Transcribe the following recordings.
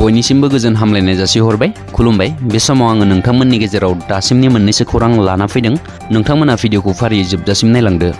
बयनिसिमबो गोजोन हामलायनाय जासिहरबाय खुलुमबाय। बे समाव आङो नोंथांमोननि गेजेराव दासिमनि मोननैसो खौरां लाना फैदों। नोंथांमोना भिडिअखौ फारियै जोबजासिम नायलांदो।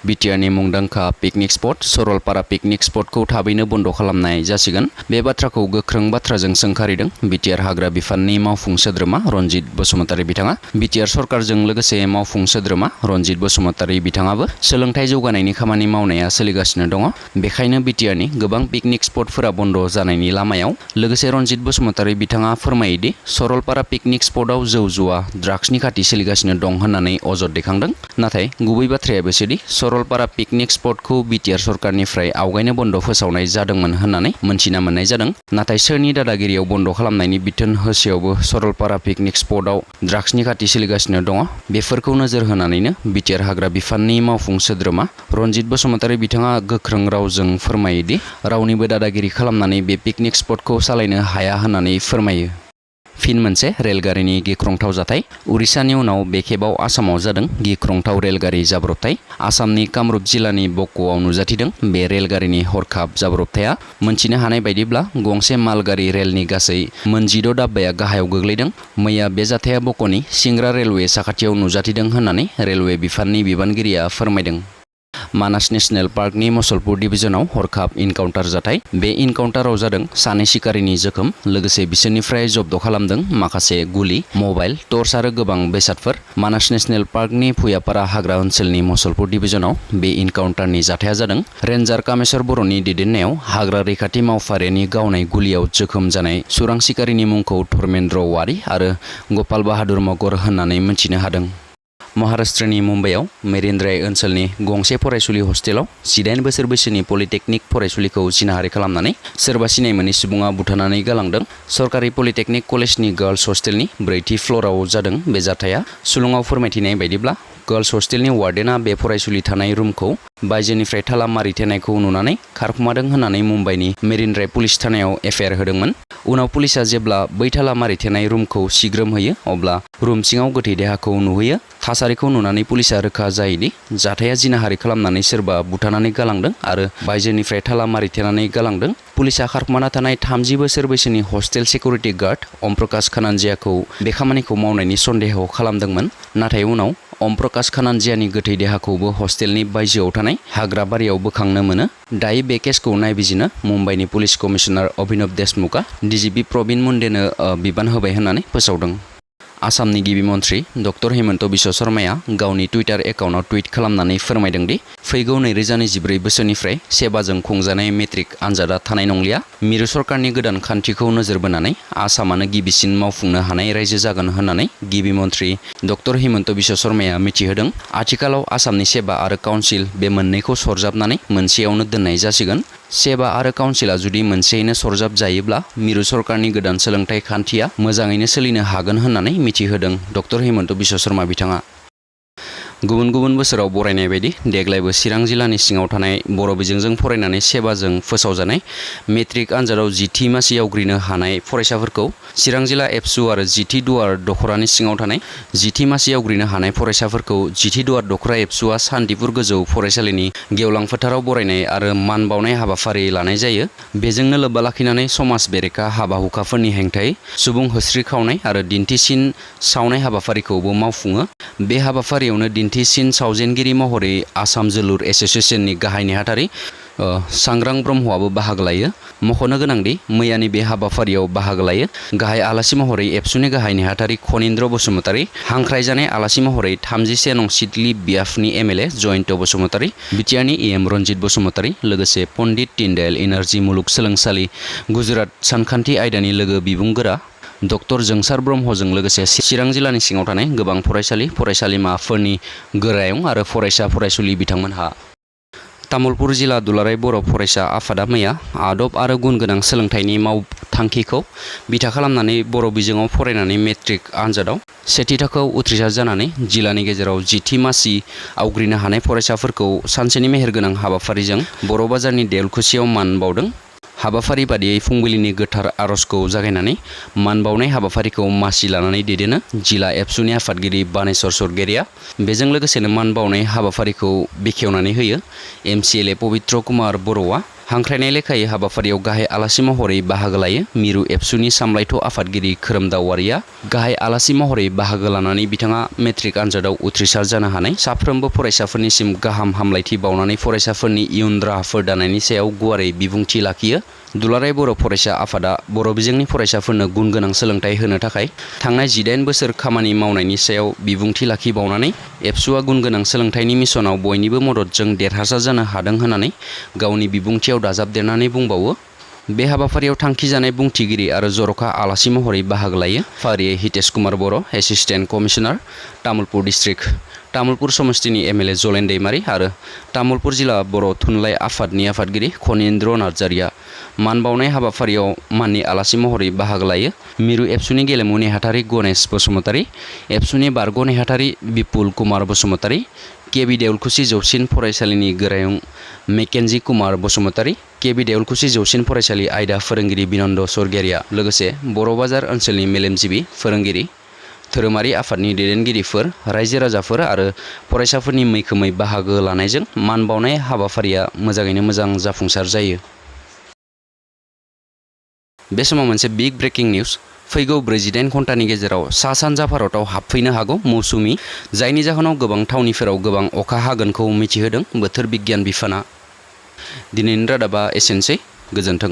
बिटिआरनि मुंदांखा पिकनिक स्पट सरलपारा पिकनिक स्पटखौ थाबैनो बन्द खालामनाय जासिगोन। बे बाथ्राखौ गोख्रों बाथ्राजों सोंखारिदों बिटिआर हाग्रा बिफाननि मावफुं सोद्रोमा रनजित बसुमतारी बिथाङा। बिटिआर सरकारजों लोगोसे मावफुं सोद्रोमा रनजित बसुमतारी बिथाङाबो सोलोंथाइ जौगानायनि खामानि मावनाया सोलिगासिनो दङ। बेखायनो बिटिआरनि गोबां पिकनिक स्पटफोरा बन्द जानायनि लामायाव। लोगोसे रनजित बसुमतारी बिथाङा फोरमायोदि सरलपारा पिकनिक स्पटआव जौ जुवा ड्राग्सनि खाथि सोलिगासिनो दं होननानै अजद दैखांदों। नाथाय गुबै बाथ्राया बेसोदि सरलपारा पिकनिक स्पटखौ बिटिआर सरकारनिफ्राय आवगायनो बन्द फोसावनाय जादोंमोन होननानै मोनथिना मोननाय जादों। नाथाय सोरनि दादागिरियाव बन्द खालामनायनि बिथोन होसेयावबो सरलपारा पिकनिक स्पटआव ड्राग्सनि खाथि सोलिगासिनो दङ। बेफोरखौ नोजोर होनानैनो बिटिआर हाग्रा बिफाननि मावफुं सोद्रोमा रनजित बसुमतारी बिथाङा गोख्रों रावजों फोरमायोदि रावनिबो दादागिरि खालामनानै बे पिकनिक स्पटखौ सालायनो हाया होननानै फोरमायो। फिन मोनसे रेलगारिनि गिख्रंथाव जाथाय। उरिष्यानि उनाव बे खेबाव आसामाव जादों गिख्रंथाव रेलगारि जाब्रबथाय। आसामनि कामरुप जिल्लानि बक'आव नुजाथिदों बे रेलगारिनि हरखाब जाब्रबथाया। मोनथिनो हानाय बायदिब्ला गंसे मालगारि रेलनि गासै 18 दाब्बाया गाहायाव गोग्लैदों। मैया बे जाथाया बक'नि सिंग्रा रेलवे साखाथियाव नुजाथिदों होननानै रेलवे बिफाननि बिबानगिरिया फोरमायदों। मानास नेशनेल पार्कनि मसलपुर डिभिजनाव हरखाब इनकाउन्टार जाथाय। बे इनकाउन्टाराव जादों सानै सिखारिनि जोखोम। लोगोसे बिसोरनिफ्राय जब्द खालामदों माखासे गुलि, मबाइल, टर्च आरो गोबां बेसादफोर। मानास नेशनेल पार्कनि भुयापारा हाग्रा ओनसोलनि मसलपुर डिभिजनाव बे इनकाउन्टारनि जाथाया जादों। रेन्जार कामेश्वर बर'नि दैदेननायाव हाग्रा रैखाथि मावफारियानि गावनाय गुलियाव जोखोम जानाय सुरां सिखारिनि मुंखौ धर्मेन्द्र वारी आरो गपाल बाहादुर मगर होननानै मिथिनो हादों। महाराष्ट्रनि मुम्बाइआव मेरिन ड्राइभ ओनसोलनि गंसे फरायसुलि हस्टेलाव 18 बोसोर बैसोनि पलिटेकनिक फरायसुलिखौ जिनाहारि खालामनानै सोरबा सिनाय मोनै सुबुङा बुथारनानै गालांदों। सरकारि पलिटेकनिक कलेजनि गार्लस हस्टेलनि 4थि फ्ल'रआव जादों बे जाथाया। सुलुङाव फोरमायथिनाय बायदिब्ला गार्लस हस्टेलनि वार्डेना बे फरायसुलि थानाय रुमखौ बायजोनिफ्राय थाला मारिथेनायखौ नुनानै खारखुमादों होननानै मुम्बाइनि मेरिन ड्राइभ पुलिस थानायाव एफआइआर होदोंमोन। उनाव पुलिसआ जेब्ला बै थाला मारिथेनाय रुमखौ सिग्रोमहैयो अब्ला रुम सिङाव गोथै देहाखौ नुहैयो। थासारिखौ नुनानै पुलिसआ रोखा जायोदि जाथाया जिनाहारि खालामनानै सोरबा बुथारनानै गालांदों आरो बायजोनिफ्राय थाला मारिथेनानै गालांदों। पुलिसआ खारखुमाना थानाय 30 बोसोर बैसोनि हस्टेल सिकिउरिटि गार्ड अम प्रकाश खानानजियाखौ बे खामानिखौ मावनायनि सन्देह खालामदोंमोन। नाथाय उनाव अम प्रकाश खानानजियानि गोथै देहाखौबो हस्टेलनि बायजोआव थानाय हाग्रा बारियाव बोखांनो मोनो। दायो बे केसखौ नायबिजिरनो मुम्बाइनि पुलिस कमिशनार अभिनव देशमुखआ डिजिपि प्रबिन मुन्डेनो बिबान होबाय होननानै फोसावदों। आसामनि गिबि मन्थ्रि डक्टर हिमन्त बिश्व शर्माया गावनि टुइटार एकाउन्टआव टुइट खालामनानै फोरमायदोंदि फैगौ 2024 बोसोरनिफ्राय सेबाजों खुंजानाय मेट्रिक आनजादा थानाय नंलिया। मिरु सरकारनि गोदान खान्थिखौ नोजोर बोनानै आसामानो गिबिसिन मावफुंनो हानाय रायजो जागोन होननानै गिबि मन्थ्रि डक्टर हिमन्त बिश्व शर्माया मिथिहोदों। आथिखालाव आसामनि सेबा आरो काउन्सिल बे मोननैखौ सरजाबनानै मोनसेयावनो दोननाय जासिगोन। सेबा आरो काउन्सिला जुदि मोनसेयैनो सरजाब जायोब्ला मिरु सरकारनि गोदान सोलोंथाइ खान्थिया मोजाङैनो सोलिनो हागोन होननानै मिथिहोदों डक्टर हिमन्त बिश्व शर्मा बिथाङा। गुबुन गुबुन बोसोराव बरायनाय बायदि देग्लायबो चिरां जिल्लानि सिङाव थानाय बर' बिजोंजों फरायनानै सेबाजों फोसावजानाय मेट्रिक आनजादाव 10थि मासि आवग्रिनो हानाय फरायसाफोरखौ चिरां जिल्ला एबसु आरो 10थि दुवार दख'रानि सिङाव थानाय 10थि मासि आवग्रिनो हानाय फरायसाफोरखौ 10थि दुवार दख'रा एबसुआ सान्तिपुर गोजौ फरायसालिनि गेवलां फोथाराव बरायनाय आरो मान बावनाय हाबाफारि लानाय जायो। बेजोंनो लोब्बा लाखिनानै समाज बेरेखा हाबा हुखाफोरनि हेंथायै सुबुं होस्रि खावनाय आरो दिन्थिसिन सावनाय हाबाफारिखौबो मावफुङो। बे हाबाफारियावनो दिन्थिसिन सावजेनगिरि महरै आसाम जोलुर एस'सिएशननि गाहाय नेहाथारि सांग्रां ब्रह्मआबो बाहागो लायो। मख'नो गोनांदि मैयानि बे हाबाफारियाव बाहागो लायो गाहाय आलासि महरै एबसुनि गाहाय नेहाथारि खनीन्द्र बसुमतारी, हांख्रायजानाय आलासि महरै 31 नं सिडली बियाफनि एमएलए जयन्त बसुमतारी, बिटिआरनि एम रनजित बसुमतारी, लोगोसे पण्डित दीनदयाल एनार्जी मुलुगसोलोंसालि गुजरात सानखान्थि आयदानि लोगो बिबुंगोरा डक्टर जोंसार ब्रह्मजों लोगोसे चिरां जिल्लानि सिङाव थानाय गोबां फरायसालि फरायसालिमाफोरनि गोरायुं आरो फरायसा फरायसुलि बिथांमोनहा। तामुलपुर जिल्ला दुलाराय बर' फरायसा आफादा मैया आदब आरो गुन गोनां सोलोंथाइनि मावथांखिखौ बिथा खालामनानै बर' बिजोङाव फरायनानै मेट्रिक आनजादाव सेथि थाखोआव उथ्रिसार जानानै जिल्लानि गेजेराव 10थि मासि आवग्रिनो हानाय फरायसाफोरखौ सानसेनि मेहेरगोनां हाबाफारिजों बर' बाजारनि देवलखुसियाव मान बावदों। हाबाफारि बादियै फुंबिलिनि गोथार आरजखौ जागायनानै मान बावनाय हाबाफारिखौ मासि लानानै दैदेनो जिल्ला एबसुनि आफादगिरि बानेश्वर सरगेरिया। बेजों लोगोसेनो मान बावनाय हाबाफारिखौ बेखेवनानै होयो एमसिएलए पबित्र कुमार बर'आ। हांख्रायनाय लेखायै हाबाफारियाव गाहाय आलासि महरै बाहागो लायो मिरु एबसुनि सामलायथ' आफादगिरि खोरोमदाव वारिया। गाहाय आलासि महरै बाहागो लानानै बिथाङा मेट्रिक आनजादाव उथ्रिसार जानो हानाय साफ्रोमबो फरायसाफोरनिसिम गाहाम हामलायथि बावनानै फरायसाफोरनि इयुन राहाफोर दानायनि सायाव गुवारै बिबुंथि लाखियो। दुलाराय बर' फरायसा आफादा बर' बिजोंनि फरायसाफोरनो गुन गोनां सोलोंथाइ होनो थाखाय थांनाय 18 बोसोर खामानि मावनायनि सायाव बिबुंथि लाखिबावनानै एबसुआ गुन गोनां सोलोंथाइनि मिशनाव बयनिबो मददजों देरहासार जानो हादों होननानै गावनि बिबुंथियाव दाजाबदेरनानै बुंबावो। बे हाबाफारियाव थांखिजानाय बुंथिगिरि आरो जर'खा आलासि महरै बाहागो लायो फारियै Hitesh Kumar Boro', assistant commissioner, Tamulpur district, Tamulpur समस्तिनि एमएलए जलेन दैमारी आरो तामुलपुर जिल्ला बर' थुनलाइ आफादनि आफादगिरि खनीन्द्र नार्जारिया। मान बावनाय हाबाफारियाव माननि आलासि महरै बाहागो लायो मिरु एबसुनि गेलेमु नेहाथारि गणेश बसुमतारी, एबसुनि बारग' नेहाथारि बिपुल कुमार बसुमतारी, केबि देउलखुसि जौसिन फरायसालिनि गोरायुं मेकेन्जी कुमार बसुमतारी, केबि देउलखुसि जौसिन फरायसालि आयदा फोरोंगिरि बिनन्द स्वर्गियारिया लोगोसे बर' बाजार ओनसोलनि मेलेमजिबि फोरोंगिरि, धोरोमारि आफादनि दैदेनगिरिफोर, रायजो राजाफोर आरो फरायसाफोरनि मैखोमै बाहागो लानायजों मान बावनाय हाबाफारिया मोजाङैनो मोजां जाफुंसार जायो। बे समाव मोनसे बिग ब्रेकिं निउज। फैगौ 48 घन्टानि गेजेराव सा सानजा भारताव हाबफैनो हागौ मौसुमि, जायनि जाहोनाव गोबां थावनिफोराव गोबां अखा हागोनखौ मिथिहोदों बोथोर बिगियान बिफाना। दिनैनि रादाबा एसेनोसै, गोजोन्थों।